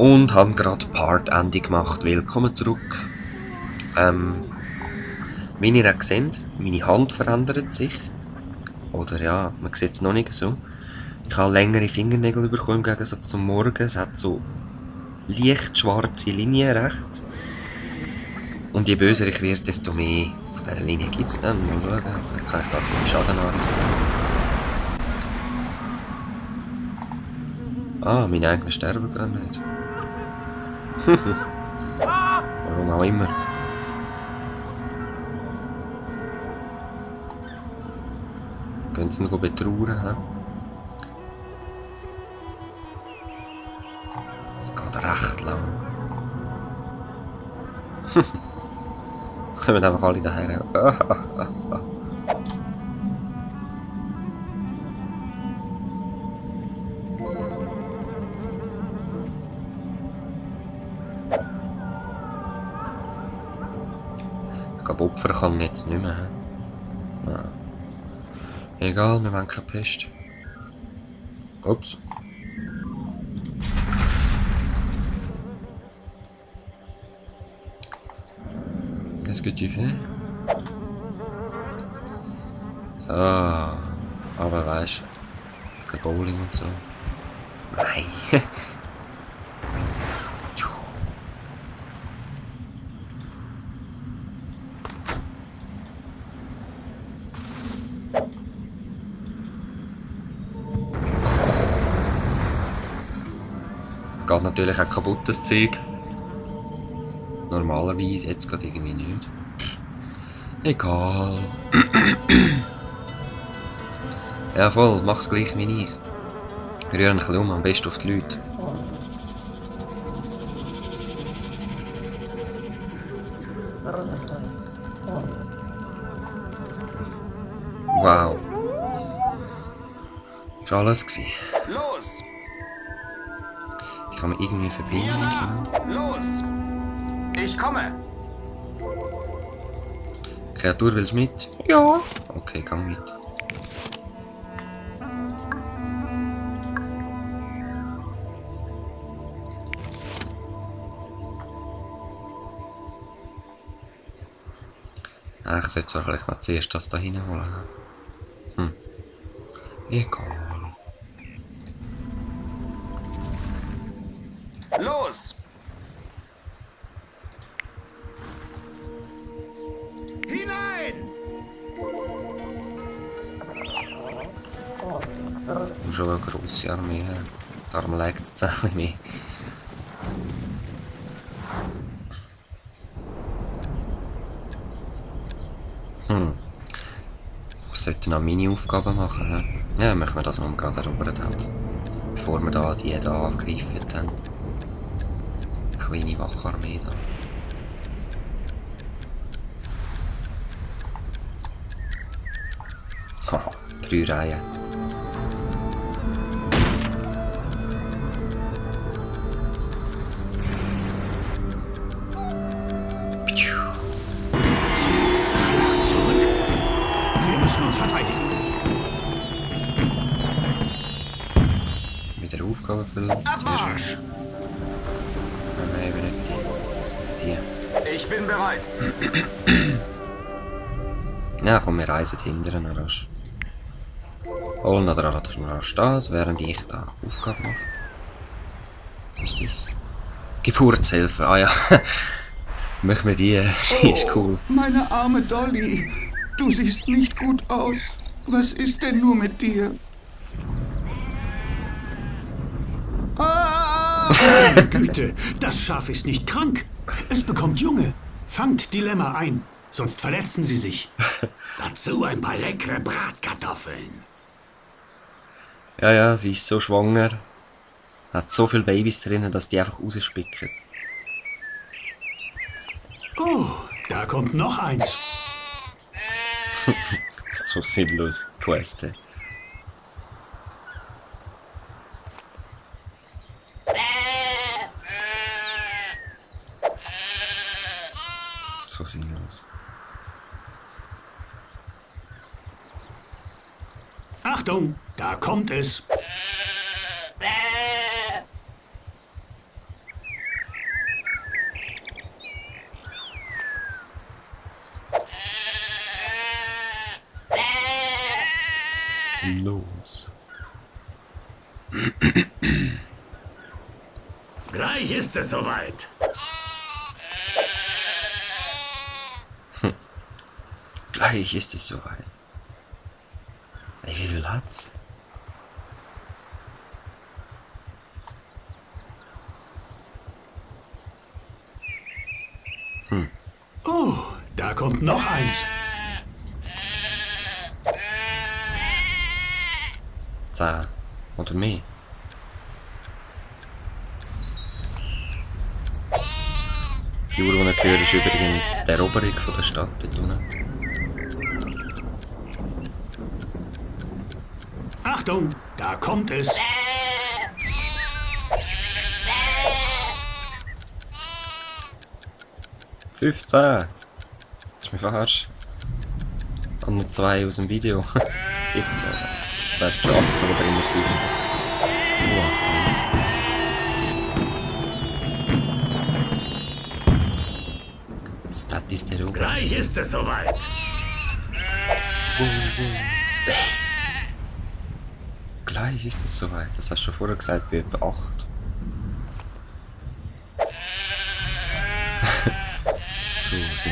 Und habe gerade Part-Ende gemacht. Willkommen zurück. Wie ihr auch seht, meine Hand verändert sich. Oder ja, man sieht es noch nicht so. Ich habe längere Fingernägel bekommen im Gegensatz zum Morgen. Es hat so leicht schwarze Linien rechts. Und je böser ich werde, desto mehr von dieser Linie gibt es dann. Mal schauen, vielleicht kann ich da viel Schaden anrichten. Ah, meine eigenen sterben gar nicht. Warum auch immer. Können sie ihn betrauern, hä? Es geht recht lang. Jetzt kommen einfach alle daher. Ich glaube, Opfer kann man jetzt nicht mehr. Ja. Egal, wir wollen keine Pest. Ups. Qu'est-ce que tu fais? So, aber weißt du, ein Bowling und so. Nein. Es geht natürlich auch kaputt, das Zeug. Normalerweise, jetzt geht irgendwie nicht. Egal. Ja voll, mach's gleich wie ich. Rühr ein bisschen um, am besten auf die Leute. Wow. Das war alles gewesen. Los! Die kann man irgendwie verbinden und so. Los! Ich komme! Kreatur, willst du mit? Ja. Okay, gang mit. Ich sollte zwar vielleicht noch zuerst das da hinholen. Egal. Los! Hinein! Du hast schon eine grosse Armee. Darum leckt es tatsächlich mehr. Ich sollte noch meine Aufgaben machen. He? Ja, machen wir das, was wir gerade erobert haben. Bevor wir da die da angegriffen haben. Eine kleine Wacharmee da. Haha, 3 Reihen. Wieder Aufgaben füllen. Sehr schön. Nein, eben nicht die. Das sind nicht die. Ich bin bereit. Ja, komm, wir reisen hinterher noch rasch. Holen oder rasch das, während ich da Aufgabe mache. Was ist das? Geburtshilfe, ah ja. Machen wir die ist cool. Meine arme Dolly, du siehst nicht gut aus. Was ist denn nur mit dir? Meine Güte, das Schaf ist nicht krank. Es bekommt Junge. Fangt die Lämmer ein, sonst verletzen sie sich. Dazu ein paar leckere Bratkartoffeln. Ja, sie ist so schwanger. Hat so viele Babys drin, dass die einfach rausspicken. Oh, da kommt noch eins. So sinnlos, Quest. So sinnlos. Achtung, da kommt es. los. Gleich ist es soweit. Gleich ist es soweit. Ey, wie viel hat's? Oh, da kommt noch eins. 10 oder mehr. Die Uhr, die ihr hört, ist übrigens die Eroberung von der Stadt dort unten. Achtung, da kommt es. $15. Das ist mir verarscht. Und noch 2 aus dem Video. 17. Wäre schon 18, die drin gewesen sind. Das ist der Ober. Gleich ist es soweit. Gleich ist es soweit. Das hast du schon vorher gesagt, bei etwa 8. So sinnlos.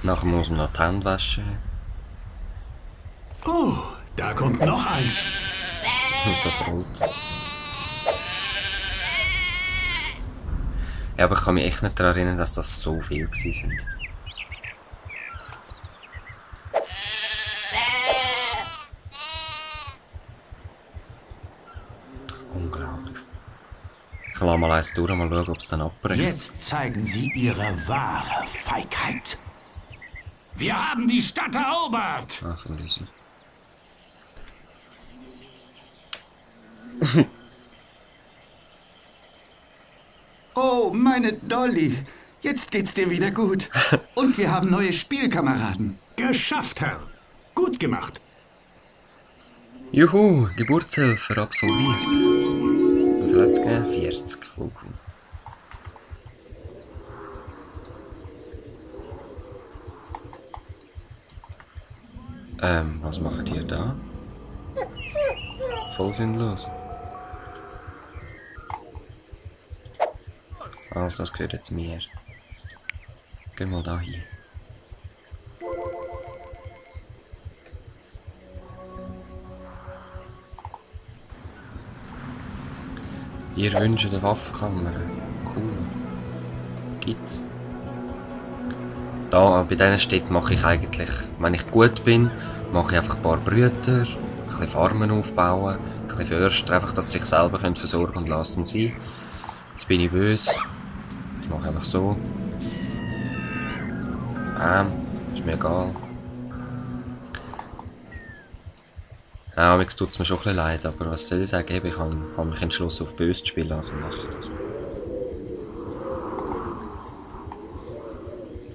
Nachher muss man noch die Hände waschen. Oh, da kommt noch eins. Und das rollt. Ja, aber ich kann mich echt nicht daran erinnern, dass das so viel gewesen sind. Doch unglaublich. Ich lasse mal eins durch, mal schauen, ob es dann abbricht. Jetzt zeigen Sie Ihre wahre Feigheit. Wir haben die Stadt erobert. Ah, so lesen. Oh, meine Dolly. Jetzt geht's dir wieder gut. Und wir haben neue Spielkameraden. Geschafft, Herr. Gut gemacht. Juhu, Geburtshilfe absolviert. Wie viel hat's gegeben? 40, voll cool. Was macht ihr da? Voll sinnlos. Also, das gehört jetzt mir. Geh mal da hin. Ihr wünscht eine Waffenkammer. Cool. Gibt's. Da, bei diesen Städten mache ich eigentlich, wenn ich gut bin, mache ich einfach ein paar Brüder, ein bisschen Farmen aufbauen, ein bisschen Förster, einfach, dass sie sich selber versorgen und lassen sie. Jetzt bin ich böse. Das mache ich einfach so. Ist mir egal. Ja, mir tut es mir schon ein bisschen leid, aber was soll ich sagen? Ich habe mich entschlossen, auf böse zu spielen, also mache ich das.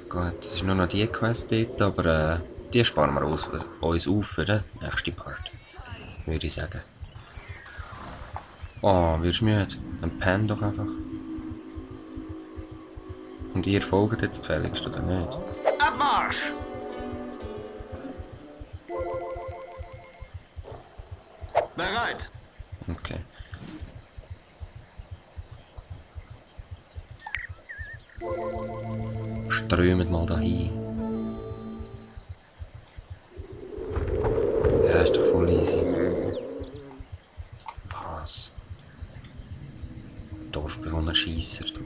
Gut, das ist nur noch die Quest dort, aber die sparen wir uns auf für den nächsten Part. Würde ich sagen. Oh, wirst du müde? Dann penn doch einfach. Und ihr folgt jetzt gefälligst, oder nicht? Abmarsch! Bereit! Okay. Strömet mal dahin. Ja, ist doch voll easy. Was? Dorfbewohner Scheisser, du.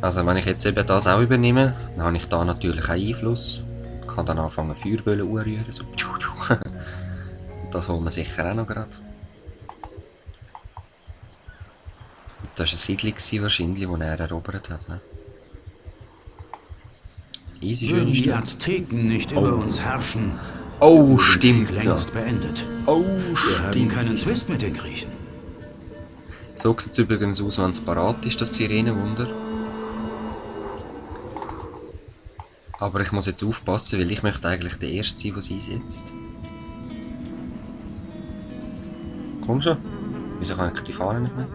Also wenn ich jetzt eben das auch übernehme, dann habe ich da natürlich auch Einfluss. Ich kann dann anfangen Feuerböllen anrühren, so. Das holt man sicher auch noch gerade. Das war eine Siedlung wahrscheinlich, die er erobert hat. Ne? Easy, schöne Würden die Stadt. Azteken nicht über uns herrschen, Oh, wäre der stimmt. Krieg Ja. längst beendet. Oh, Wir haben stimmt. keinen Zwist mit den Griechen. So sieht es übrigens aus, wenn es parat ist, das Sirenenwunder. Aber ich muss jetzt aufpassen, weil ich möchte eigentlich der Erste sein, der sie einsetzt. Komm schon. Wieso kann ich die Fahne nicht mehr?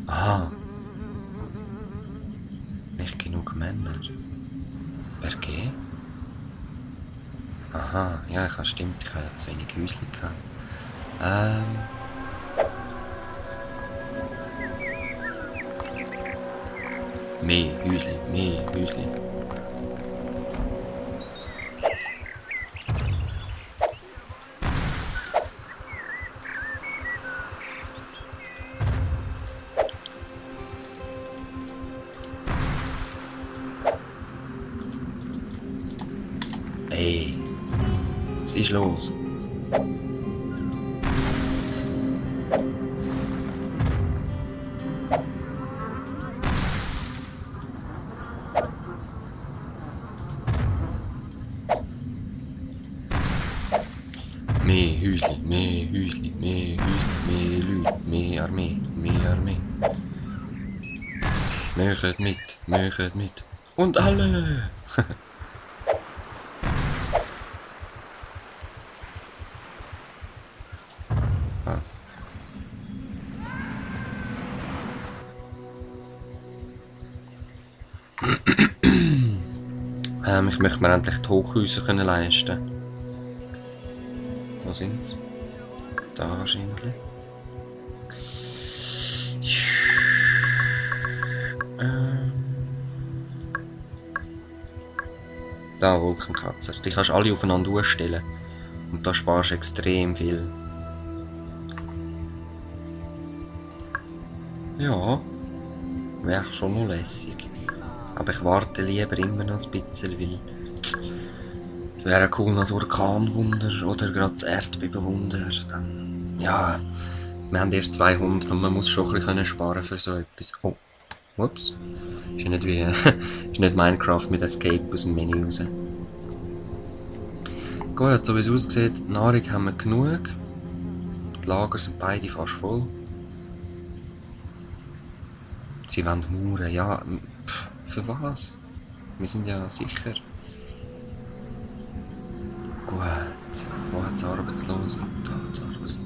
Aha. brauche Männer. Perché? Aha, ja, stimmt, ich habe ja zu wenig Häuschen gehabt. Mehr Häuschen, mehr Häuschen. Ey, was ist los? Mehr Häusli, mehr Häusli, mehr Häusli, mehr Leute, mehr Armee, mehr Armee. Möchtet mit, möchtet mit. Und alle! Ich möchte mir endlich die Hochhäuser können leisten. Wo sind sie? Da wahrscheinlich. Da, Wolkenkratzer. Die kannst du alle aufeinander ausstellen. Und da sparst du extrem viel. Ja. Wäre schon noch lässig. Aber ich warte lieber immer noch ein bisschen, weil es wäre cool, als Orkanwunder oder gerade das Erdbebenwunder. Dann, ja, wir haben erst 200 und man muss schon ein bisschen sparen für so etwas. Oh, ups. Ist ja nicht wie ist nicht Minecraft mit Escape aus dem Menü raus. Gut, so wie es aussieht, Nahrung haben wir genug. Die Lager sind beide fast voll. Sie wollen Mauern, ja. Für was? Wir sind ja sicher. Gut. Wo hat es Arbeitslose? Da hat es Arbeitslose.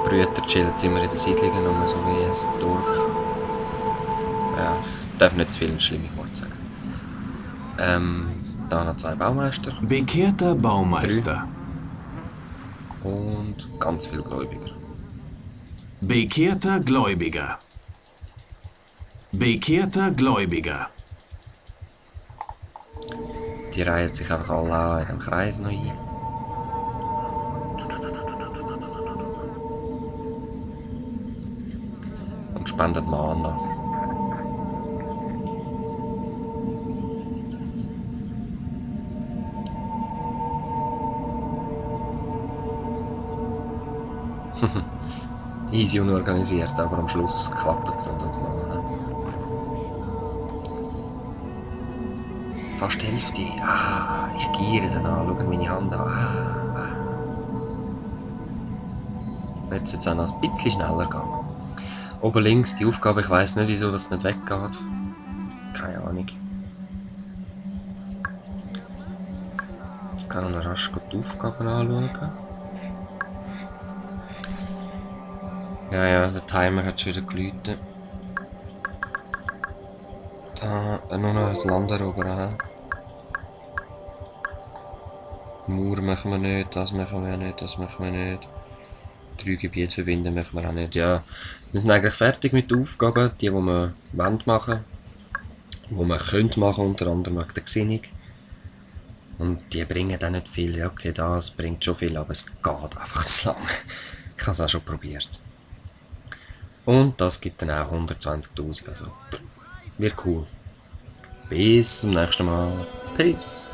Brüder chillen immer in den Siedlungen, nur so wie ein Dorf. Ja, ich darf nicht zu viele schlimme Worte sagen. Da noch 2 Baumeister. Bekehrter Baumeister. 3. Und ganz viele Gläubiger. Bekehrter Gläubiger. Bekehrter Gläubiger. Die reihen sich einfach alle in dem Kreis noch ein. Und spenden Mana. Easy unorganisiert, aber am Schluss klappt es dann doch mal. Ne? Fast die Hälfte. Ah, ich giere dann an, schaut meine Hand an. Jetzt soll es auch noch ein bisschen schneller gehen. Oben links die Aufgabe, ich weiss nicht, wieso das nicht weggeht. Keine Ahnung. Jetzt kann ich rasch die Aufgaben anschauen. Ja, der Timer hat schon wieder geläutet. Da nur noch das Landerober. Mauer machen wir nicht, das machen wir nicht, das machen wir nicht. 3 Gebiete verbinden machen wir auch nicht. Ja, wir sind eigentlich fertig mit den Aufgaben, die wir machen wollen. Die wir können machen, unter anderem wegen der Gesinnung. Und die bringen dann nicht viel. Ja, okay, das bringt schon viel, aber es geht einfach zu lang. Ich habe es auch schon probiert. Und das gibt dann auch 120.000, also wird cool. Bis zum nächsten Mal. Peace.